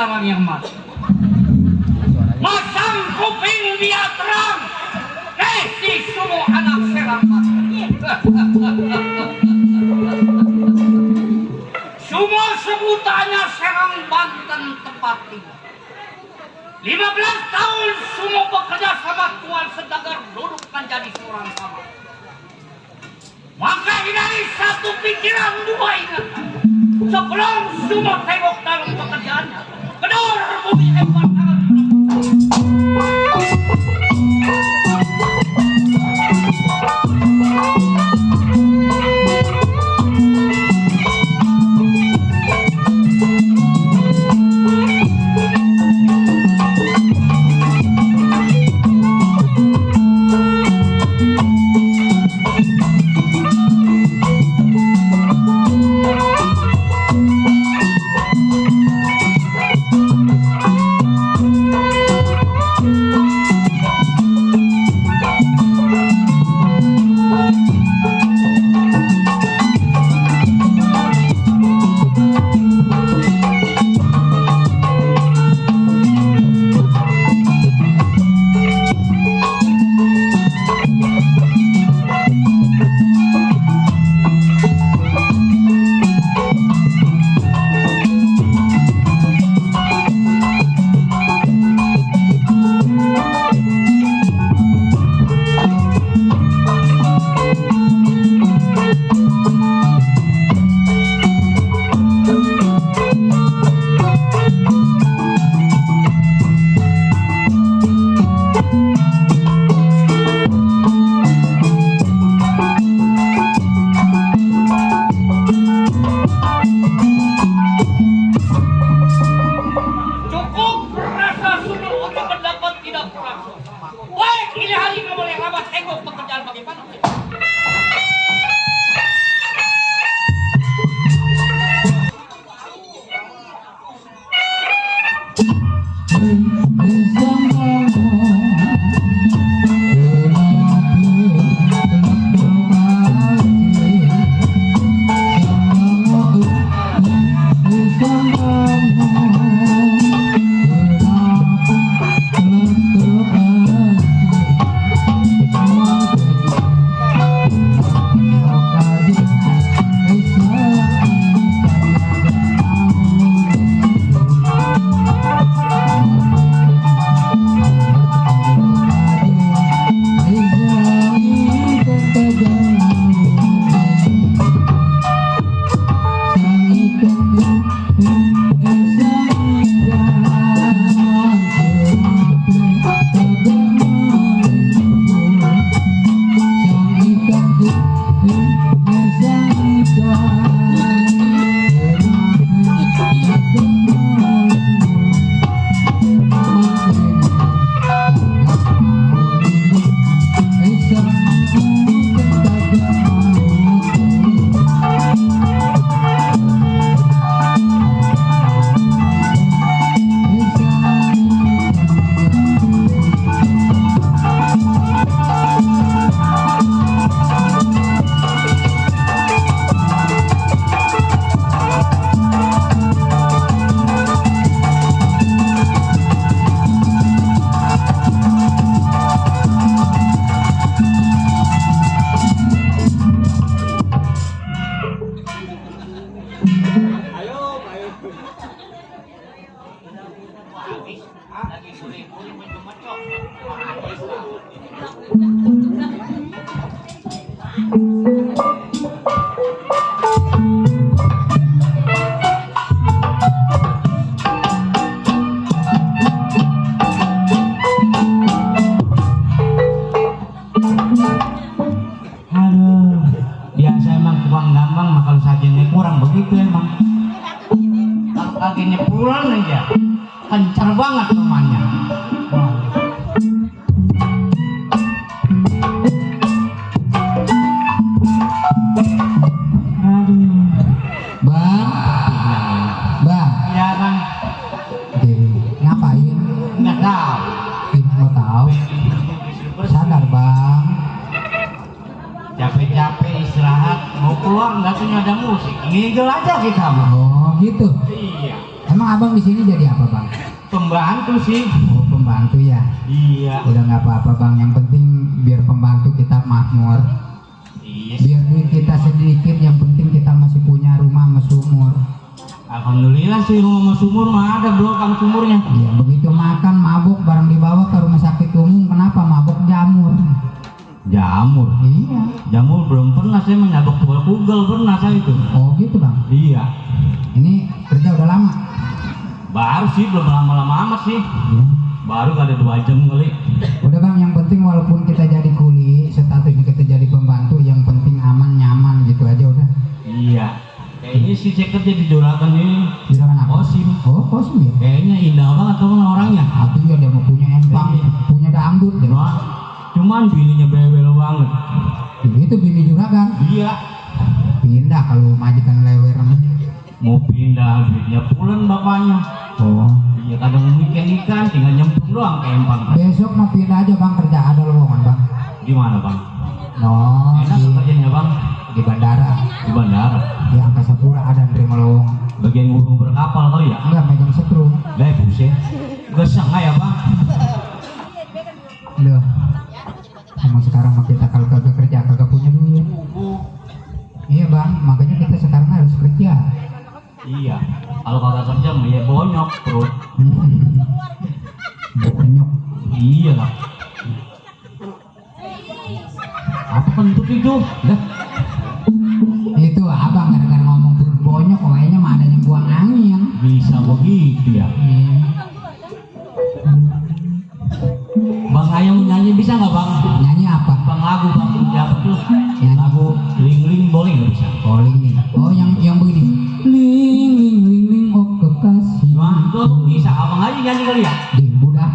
dilarang yang mati. Masang kuping dia terang, si semua anak serang mati. Semua sebutannya Serang Banten tempat tinggal. 15 tahun semua bekerja sama Tuan Sedagar duduk menjadi seorang sama. Maka dari satu pikiran dua ingatan. Sebelum semua tengok dalam pekerjaannya, kedor bumi hebat tangan. Kakinya pulang aja, kencar banget rumahnya. Bang, Ya kan, ngapain? nggak tahu. Mau tahu? Sadar bang. Capek-capek istirahat, mau keluar nggak punya ada musik, ngigel aja kita. Oh gitu. Iya. Emang abang di sini jadi apa bang? Pembantu sih. Oh pembantu ya. Iya. Udah nggak apa-apa bang. Yang penting biar pembantu kita makmur. Iya. Biar duit kita sedikit. Yang penting kita masih punya rumah sama sumur. Alhamdulillah sih rumah sumur mah ada blok kang sumurnya. Iya begitu makan mabuk barang dibawa ke rumah sakit umum. Kenapa mabuk jamur? Jamur. Iya. Jamur belum pernah saya menyabak Google pernah saya itu. Oh gitu bang. Iya. Ini kerja udah lama. Baru sih belum lama-lama amat sih. Iya. Baru ada 2 jam kali. Udah bang, yang penting walaupun kita jadi kuli, statusnya kita jadi pembantu, yang penting aman nyaman gitu aja udah. Iya. Kayaknya sih saya kerja di Juragan ini. Juragan apa? Kosim. Oh kosim ya. Kayaknya indah banget teman orangnya. Aku ya dia mau punya empang, Iya. punya dangdut deh. Cuman bininya bebel banget. Itu bini juragan. Iya. Pindah kalau majikan lewer. Mau pindah duitnya pulen bapaknya. Oh. Iya kadang weekend ikan tinggal nyemplung doang ke empang. Besok mau pindah aja bang, kerja ada lowongan bang. Gimana bang? No, Enak di, kerjanya bang? di bandara. Di bandara. Di Angkasa Pura ada nerima lowongan. Bagian ngurung berkapal kali ya? Enggak megang setrum. Lah buset. Gak sangka ya bang? Loh. Emang sekarang mah kita kalau kagak kerja kagak punya duit. Iya bang, makanya kita sekarang harus kerja. Iya. Kalau kagak kerja mah ya bonyok perut. Bonyok. Iya lah. Apa kentut itu? Lah. Itu abang gara-gara ngomong perut bonyok, kayaknya mah ada yang buang angin. Bisa begitu ya? Iya. Bang Ayam nyanyi bisa nggak bang? Nyanyi apa? Bang lagu bang siapa tuh? Nyanyi. Lagu Ling Ling boleh nggak bisa? Calling nih. Oh yang begini. Ling ling ling ling oh kekasih. Wah tuh bisa abang aja nyanyi kali ya? Di budak.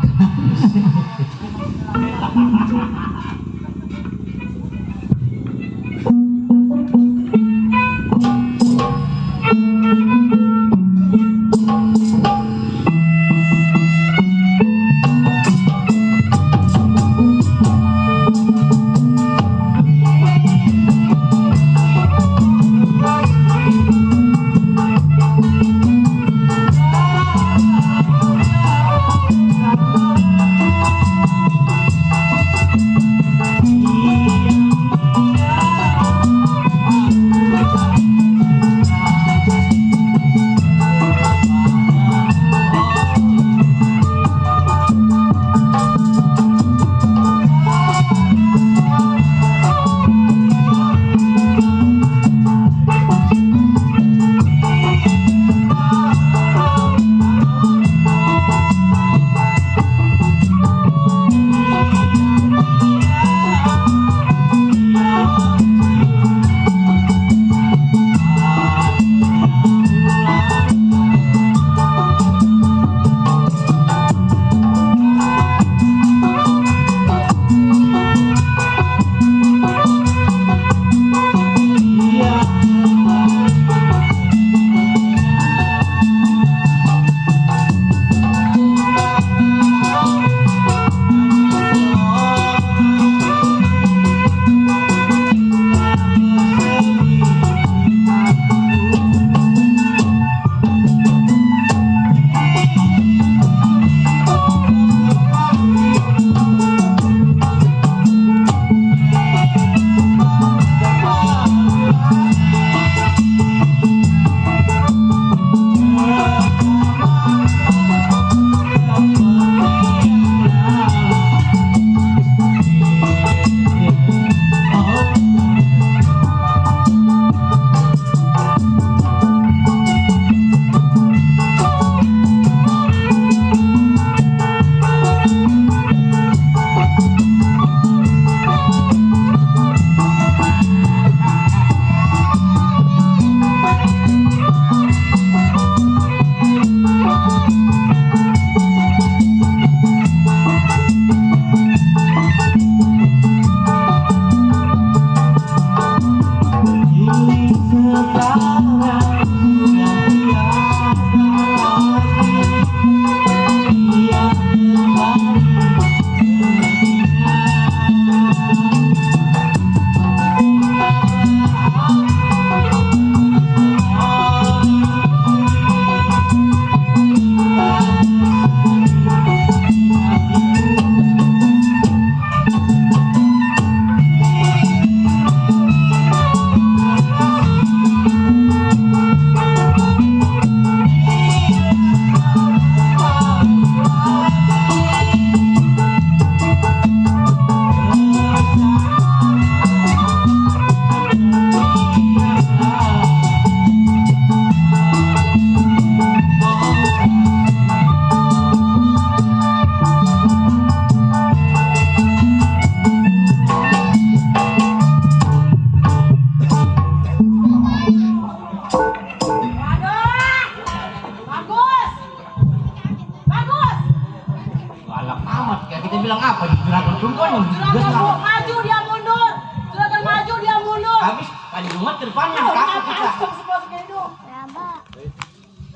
Perempuan yang Juragan juga maju dia mundur. Juragan maju dia mundur. habis paling rumah ke depannya takut kita.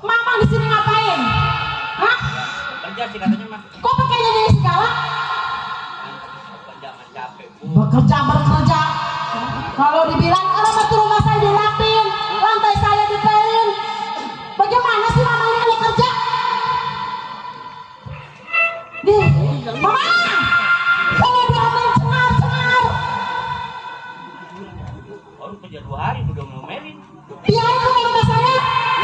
Mama di sini ngapain? Hah? Kerja sih katanya mah. Kok pakai nyanyi segala? Kerja mah capek bu. Bekerja. Kalau dibilang orang batu rumah saya dirapin, lantai saya dipelin. Bagaimana sih mama ini kalau kerja? Nih, mama! Kalau diambil cengar. Baru kerja 2 hari udah ngomelin. Biarin ke rumah saya.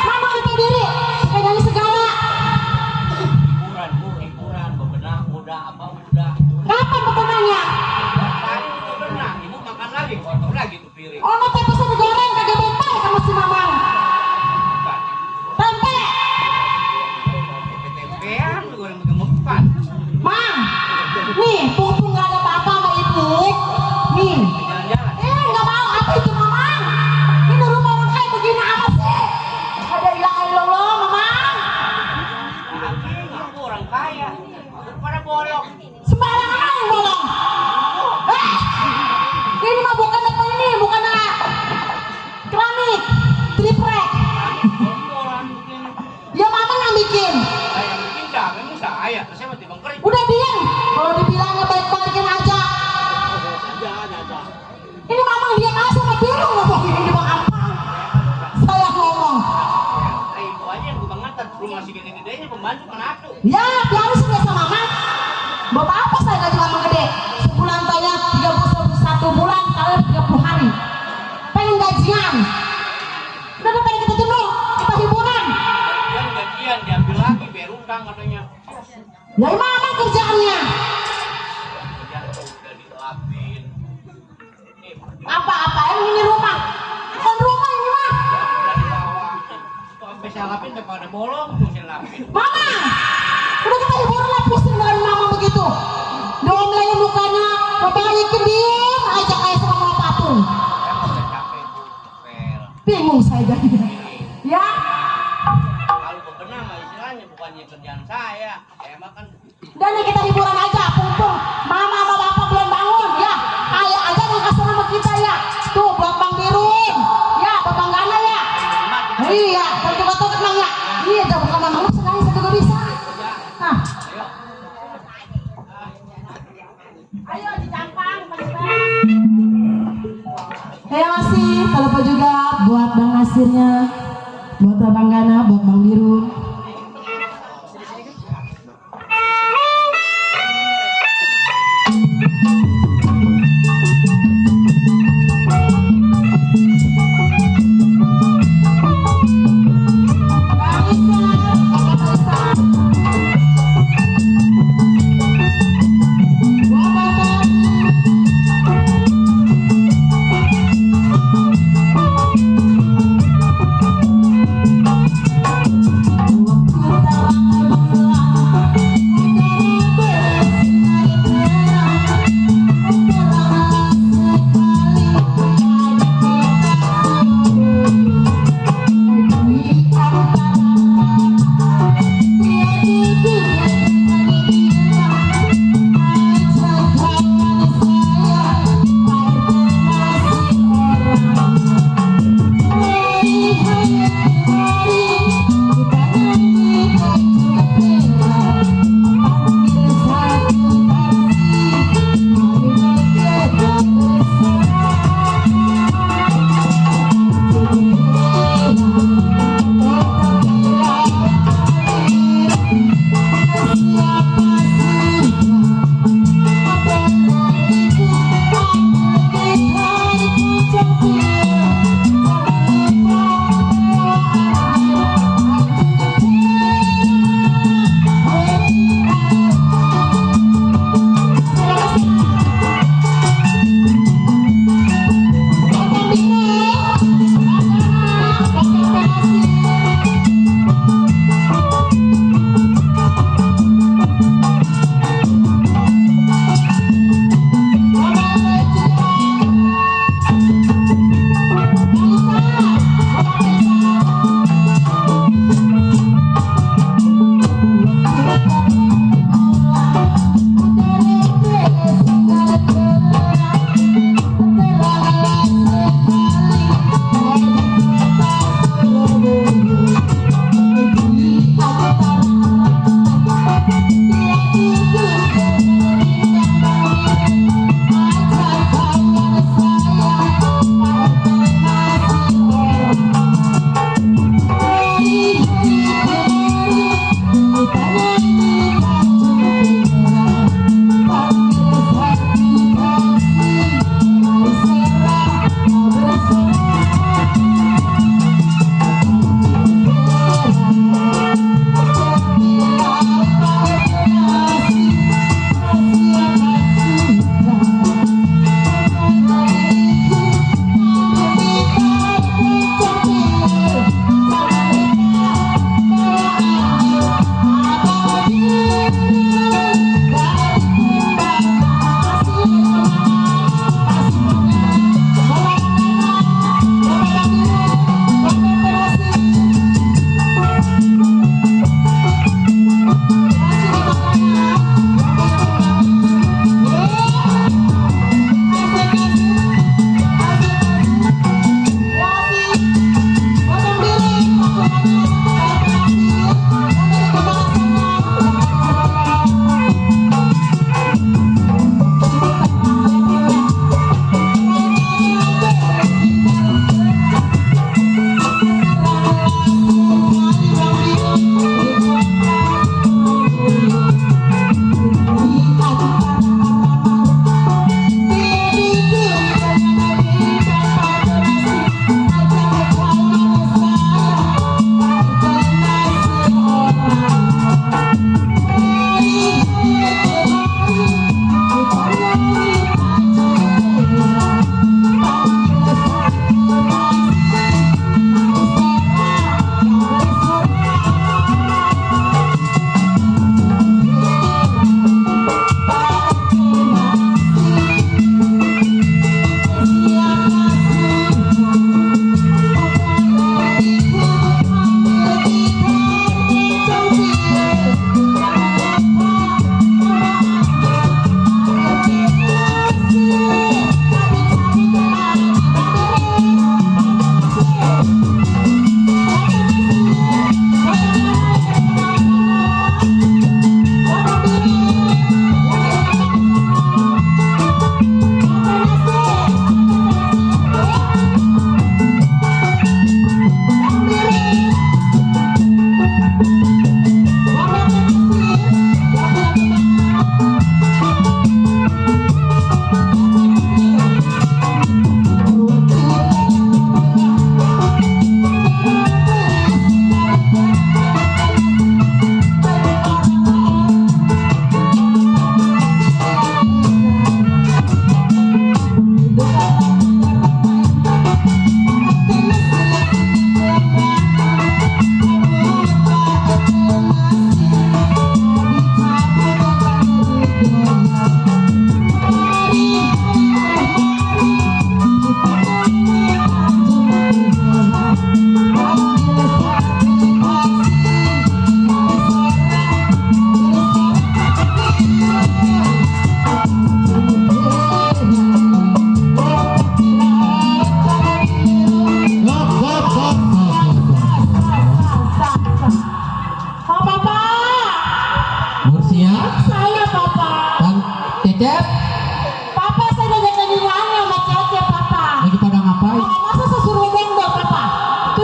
Mama itu diri. Pakai nyanyi segala. Hiburan, bebenah udah apa udah. Kapan bebenahnya? Tadi itu bebenah, ibu makan lagi, kotor lagi tuh piring. Oh, mau tempe sama goreng kagak bempel sama si mamang. Tempe. Tempean lu goreng gemuk-gemukan. Mang, nih, pungpung gak ada apa-apa sama ibu. Nih, Jalan-jalan. nggak mau, apa itu mamang? Ini rumah orang kayak begini amat sih. Ada ilah ilallah, mamang. Aku orang kaya, pada bolong. Sembarangan aja bolong. Ini mah bukan apa ini, bukan keramik, triplek. Ya mama yang bikin. Saya bikin siapa? Emang saya, saya mati bang kering. Udah diam. Kalau dibilangnya baik-baikin aja. Ini mamang diam aja sama biru ngomong ini di bang apa? Saya ngomong. Ibu aja yang gue bangetan, rumah segini gedenya pembantu kenapa? Ya, biarin sih biasa mama. Bapak apa saya gaji mama gede? Sebulan tanya 31 bulan kali 30 hari. Pengen gajian. Udah pengen kita dulu, kita hiburan. Kan gajian diambil lagi, biar utang katanya. Ya mama kerjaannya. Kerjaan tuh udah dilapin. Apa-apa emang ini rumah? Bukan rumah ini mah. Udah dibawa. Kok sampai saya lapin sampai pada bolong tuh saya lapin. Mama, udah kita hiburan lah pusing dengan mama begitu. Domelin mukanya, ngebalikin diem aja kayak sama mama patung. Saya udah capek bu, pel. Bingung saya jadinya. Ya, Kalau bebenah mah istilahnya bukannya kerjaan saya. Saya mah kan udah nih kita hiburan aja, pumpung. Mama sama bapak belum bangun, ya. Kayak aja yang kasih nama kita ya. Tuh, buat Bang Birun. Ya, Bang Gana ya. Iya, betul-betul tenang ya. Iya, jangan bukan mama lu sekali saya juga bisa. Nah. Ayo dicampang, terima kasih. Tak lupa juga buat Bang Nasirnya, buat Bang Gana, buat Bang Birun.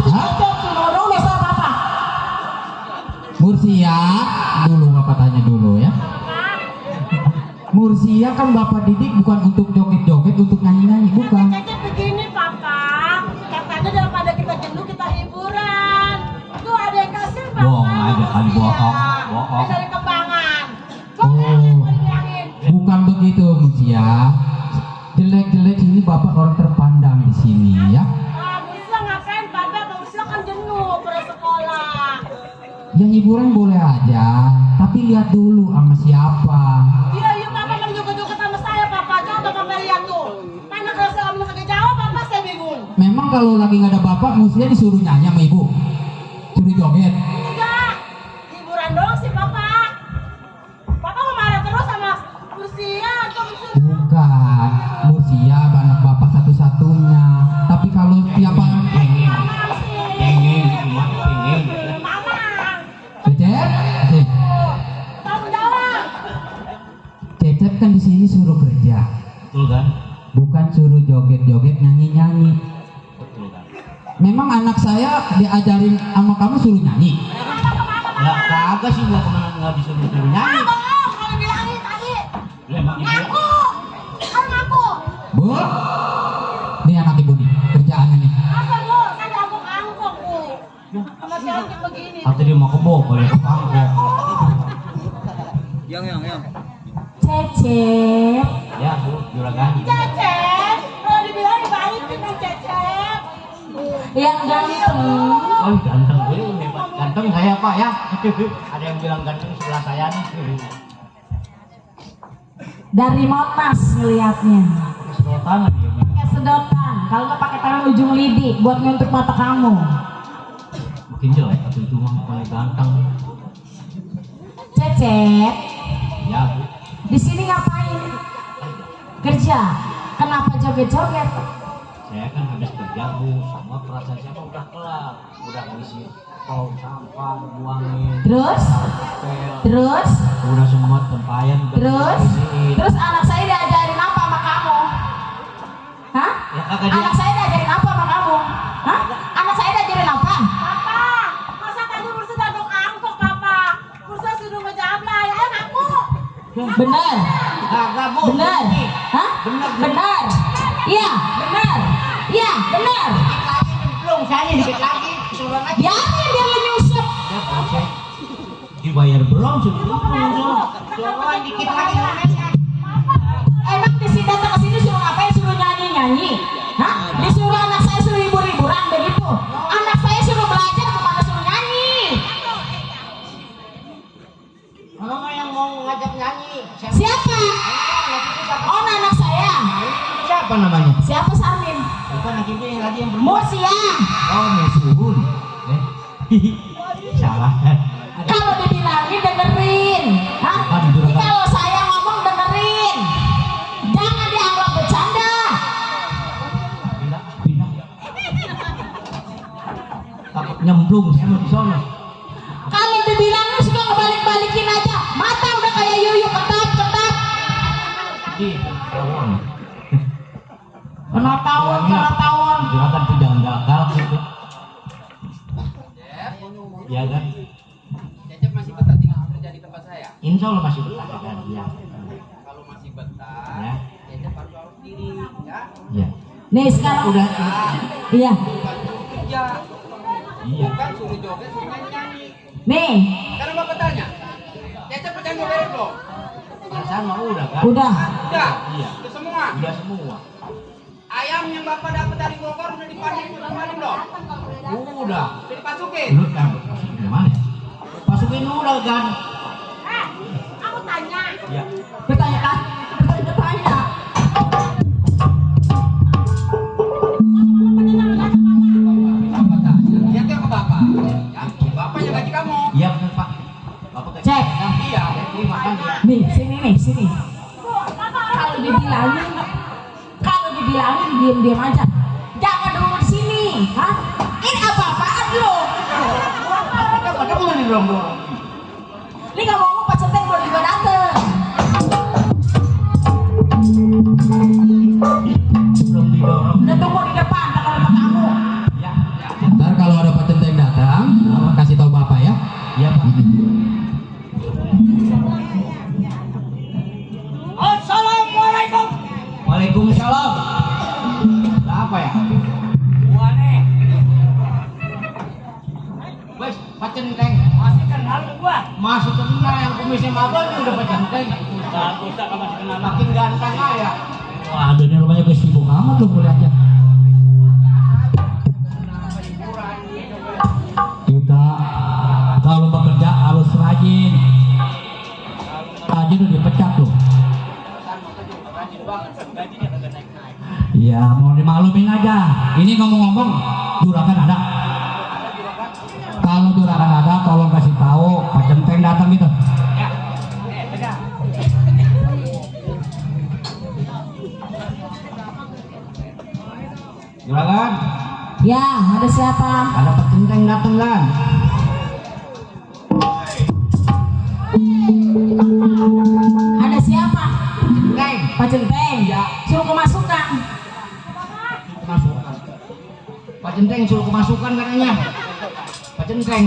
si Cecep suruh dulu sama papa. Mursia, dulu bapak tanya dulu ya. Mursia kan bapak didik bukan untuk joget-joget, untuk nyanyi-nyanyi, bukan. Cecep begini papa, katanya daripada kita jenuh kita hiburan. Tuh ada yang kasih papa. Bohong aja kali, bohong, bohong. Dari kembangan. Oh, bukan begitu Mursia. Jelek-jelek ini bapak orang terpandang di sini ya. Bisa ngapain papa? Bisa kan jenuh pada sekolah. Ya hiburan boleh aja, tapi lihat dulu sama siapa. Iya, iya papa kan joget-joget sama saya papa. Coba papa lihat tuh. Mana kalau saya ngomong kagak jawab papa saya bingung. Memang kalau lagi nggak ada bapak, mestinya disuruh nyanyi sama ibu, suruh joget. Enggak, hiburan doang sih papa. Papa mau marah terus sama Mursia. Bukan, Mursia anak bapak satu-satunya. Tapi kalau tiap hari Pengen cuma pengen. Mama, Cecep, tanggung jawab. Cecep kan di sini suruh kerja, Betul kan? bukan suruh joget-joget, nyanyi-nyanyi. Betul kan? Memang anak saya diajarin sama kamu suruh nyanyi. Ya kagak sih gua pernah nggak disuruh nyanyi. Bohong, kalau bilangin tadi. Lu emang ibu. Ngaku, kan ngaku. Bu, ini anak ibu nih, kerjaannya nih. Apa bu? Saya diangkuk-angkuk bu. Sama cewek begini. Atau dia mau kebo, boleh ke pangkok. Cecep. Ya bu, juragan. Cecep. Kalau dibilang dibalikin kan Cecep. Yang ganteng. Oh ganteng, hebat. Ganteng saya pak ya. Ada yang bilang ganteng sebelah saya nih. Dari Monas ngelihatnya. Sedotan lagi. Pakai sedotan. Kalau nggak pakai tangan ujung lidi buat nyentuh mata kamu. Makin jelek, atau itu mah paling ganteng. Cecep. Ya bu. Di sini ngapain? Kerja. Kenapa joget-joget? Saya kan habis kerja bu, sama perasaan saya mah udah kelar, udah ngisi tong sampah, buangin, Terus? pel, Terus? udah semua tempayan, udah Terus? dibersihin. Terus anak saya diajarin apa sama kamu? Hah? Ya kagak dia. Anak saya diajarin apa sama kamu? Hah? Anak saya diajarin apa? Papa, masa tadi Mursa dadok angkok, Papa? Mursa suruh ngejablay, ayo ngaku. Benar. Kagak bu. Benar. Hah? Benar. Benar. Iya, benar. Iya, benar. Belum saya dikit lagi, suruh lagi. Biarin dia nyusup. Ya bocah. Dibayar belum suruh dikit lagi. Emang di sini datang ke sini suruh ngapain? Suruh nyanyi-nyanyi? Hah? Disuruh anak saya suruh hibur-hiburan begitu? Anak saya suruh belajar, kemana suruh nyanyi? Kalau yang mau ngajak nyanyi, Siapa? Oh, anak saya. siapa namanya? Siapa Sarmin? Bukan anak ibu yang lagi yang bermuat. Mursia. Oh, Musuhun. Salah. Kalau dibilangin dengerin. Hah? Bukan, juragan. Kalau saya ngomong dengerin. Jangan dianggap bercanda. Bila. Takut nyemplung saya mau di sono. Kalau dibilangin suka ngebalik-balikin aja. Mata udah kayak yuyuk ketap-ketap. Di tawon. Pengetahuan. Juragan tuh jangan galak gitu. Iya kan? Cecep masih betah tinggal kerja di tempat saya. Insya Allah masih betah kan? Iya. Kalau masih betah, Ya. Cecep harus tahu diri, ya. Iya. Nih sekarang Udah. Iya. Bukan suruh kerja, Iya. bukan suruh joget, suruh nyanyi. Nih, Karena bapak tanya, Cecep udah mau beres belum? Perasaan mah udah kan? udah. Udah. Iya. Udah semua. Udah semua. Ayam yang bapak dapat dari Bogor udah dipanen belum? Udah. Udah dipasukin. Lu kan masukin gimana? Masukin udah kan? Aku tanya. Iya. Bertanya kan? Bertanya. Bapak tanya, lihat ya ke bapak. Ya, bapak yang gaji kamu. Iya benar Pak. Bapak kayak Cek. Iya. terima kan ya. Nih, sini. Kalau dibilangin diam-diam aja. Jangan dulu di sini, hah? Ini apa-apaan lo? Ada mau nih dong. Ini nggak mau Pak Centeng baru juga dateng. Belum didorong. Udah tunggu di depan, tak kalau kamu. Ya. Ntar kalau Assalamualaikum. Waalaikumsalam. Ada apa ya? Gua nih, Wes, pacenteng. masih kenal lu gua. Masuk kenal yang kumisnya mabal ini udah pacenteng. Bagus tak masih kenal. Makin ganteng aja. Waduh, ini rumahnya sibuk amat tuh melihatnya. Kita kalau bekerja harus rajin. Rajin udah dipecat tuh. Ya mau dimaklumin aja. Ini ngomong-ngomong, juragan ada. Kalau juragan ada, tolong kasih tahu Pak Centeng datang gitu. Ya, tegang. Juragan, Ya, ada siapa? ada Pak Centeng datang kan? Ada siapa? Centeng. Pak Centeng. Suruh kemasukan. Kemasukan. Pak Centeng suruh kemasukan katanya. Pak Centeng.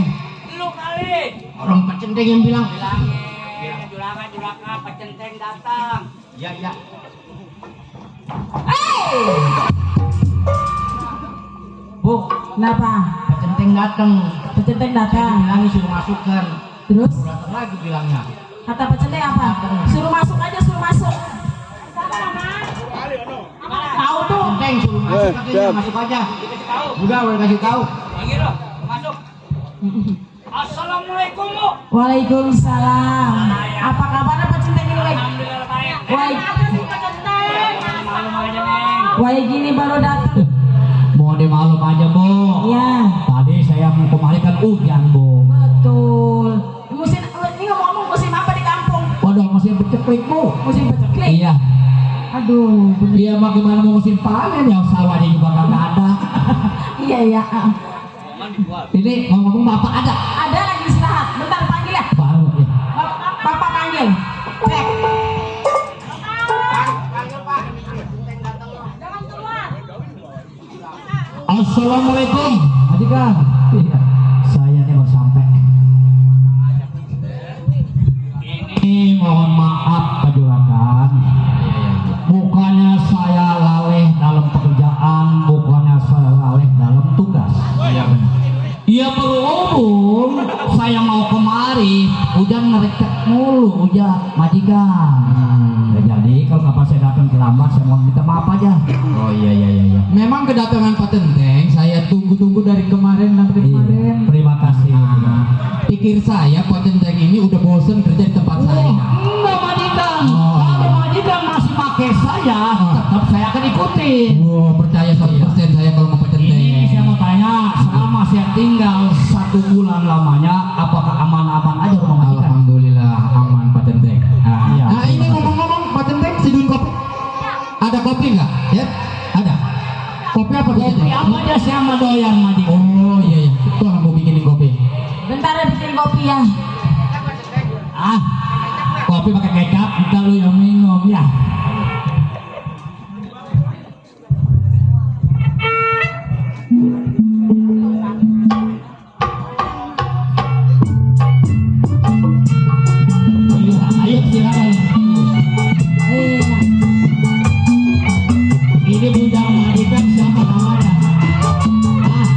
Lu kali. Orang Pak Centeng yang bilang. Bilangin, juragan, Pak Centeng datang. Ya, ya. Bu, Kenapa? Pak Centeng datang. Pak Centeng Saya datang. bilangin suruh masukkan. Terus Datang lagi bilangnya. kata Pak Centeng apa? Suruh masuk aja, suruh masuk. Tahu tuh. Centeng suruh masuk katanya, masuk aja. Dikasih tahu. Udah kasih tahu. Panggil lo, masuk. Assalamualaikum, Bu. Waalaikumsalam. Apa kabarnya Pak Centeng ini? Alhamdulillah baik. Wah, Malu aja, Neng. wah gini baru datang. Mau dimaklum aja, Bu. Ya, Tadi saya mau kemarin kan hujan, Bu. betul. Musim ini ngomong musim apa di kampung? Waduh, masih berceklik, Bu. Musim peceklik. Iya. Aduh, bener. Iya, mah gimana mau musim panen ya, sawahnya juga kagak ada. Iya ya. Jangan dijual. Ini ngomong Bapak ada. Ada lagi istirahat. Bentar panggil ya. Baru ya. Bapak panggil. Cek. Assalamualaikum, Majikan. Iya, saya nih baru sampai. Ini mohon maaf Pak Juragan. Bukannya saya laleh dalam pekerjaan, bukannya saya laleh dalam tugas. Iya benar. Ya berhubung saya mau kemari, hujan ngerecek mulu, hujan Majikan. Ya, jadi kalau kapan saya datang terlambat, saya mau minta maaf aja. Oh iya iya iya. Iya. Memang kedatangan Pak Centeng saya tunggu-tunggu dari kemarin sampai kemarin. Terima kasih. Pikir saya Pak Centeng ini udah bosen kerja di tempat saya. Enggak Majikan. Kalau Majikan masih pakai saya, tetap saya akan ikuti. Oh, percaya 100% saya kalau mau Pak Centeng. Ini saya mau tanya, selama saya tinggal 1 bulan lamanya, apakah aman-aman aja rumah Majikan? Alhamdulillah aman Pak Centeng. Nah, ini ngomong-ngomong Pak Centeng seduhin kopi. Ada kopi nggak? Ya, ada. Kopi apa tuh? Kopi apa aja saya mah doyan Majikan. Oh iya iya. Tuh mau bikinin kopi. Bentar ya bikin kopi ya. Ah, kopi pakai kecap, kita lu yang minum ya. Iya, ayo silakan. Iya. Ini bujang Majikan siapa namanya? Ah,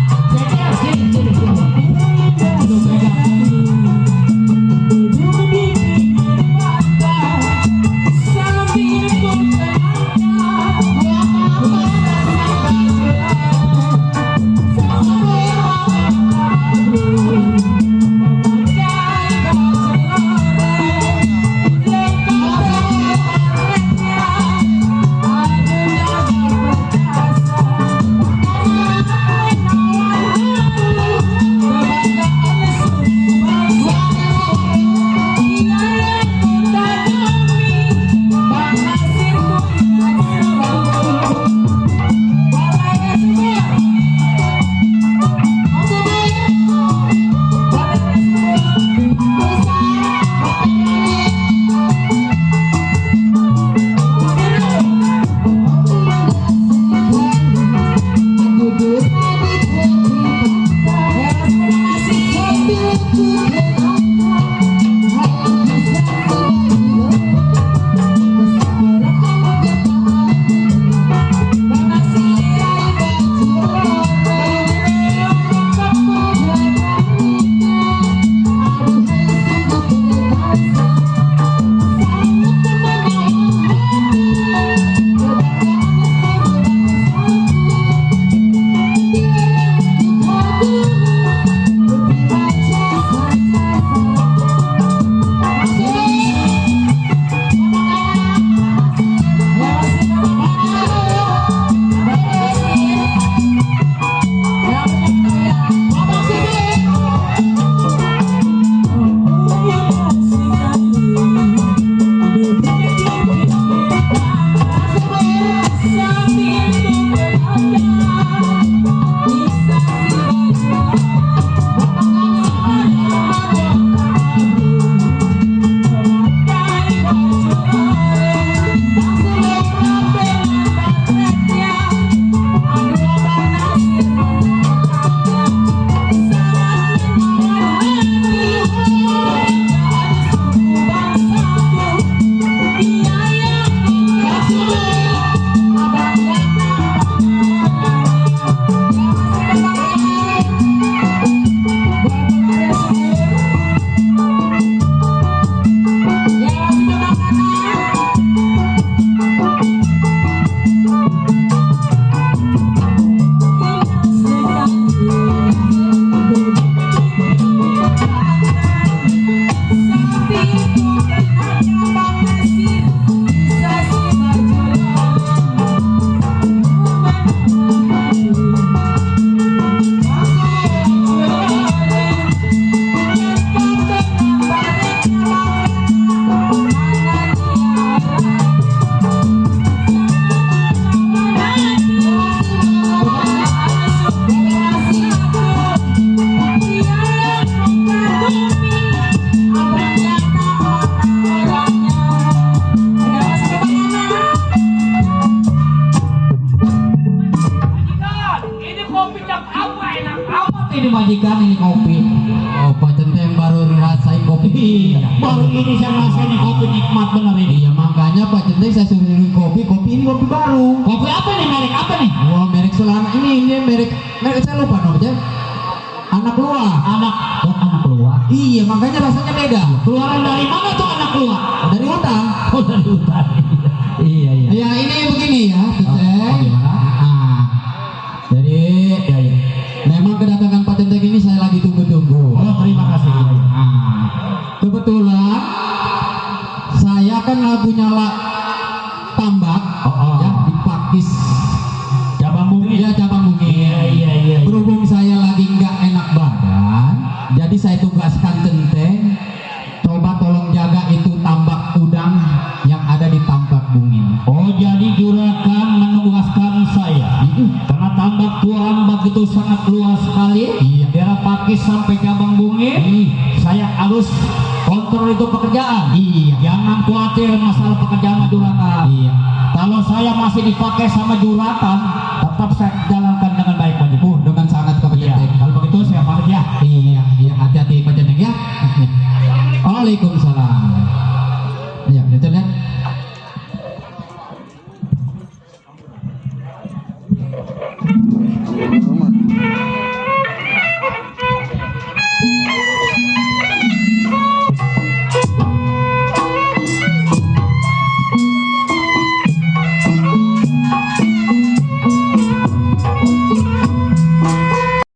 kopi. Oh, Pak Centeng baru ngerasain kopi. Baru ini saya ngerasain kopi nikmat bener ini. Iya, makanya Pak Centeng saya suruh minum kopi. Kopi ini kopi baru. Kopi apa nih, merek apa nih? Wah, merek selama ini merek saya lupa namanya. Anak luar. Anak keluar. Iya, makanya rasanya beda. Keluaran dari mana tuh anak keluar? Dari hutan. Oh, dari hutan. Iya, iya. Ya ini begini ya, Centeng. Oh, gimana? Jadi memang kedatangan Pak Centeng ini saya lagi tunggu-tunggu. Oh, terima kasih. Kebetulan saya kan punya tambak ya di Pakis Cabang Bumi. ya Cabang Bumi. Iya. Berhubung saya lagi nggak enak badan, jadi saya tugaskan Centeng coba tolong jaga itu tambak udang yang ada di tambak Bungin. Oh, jadi juragan menugaskan saya. Karena tambak Tuhan begitu sangat luas sekali. Iya. Daerah Pakis sampai Cabang Bungin. Saya harus kontrol itu pekerjaan. Iya. Jangan khawatir masalah pekerjaan juragan. Iya. Kalau saya masih dipakai sama juragan, tetap saya jalankan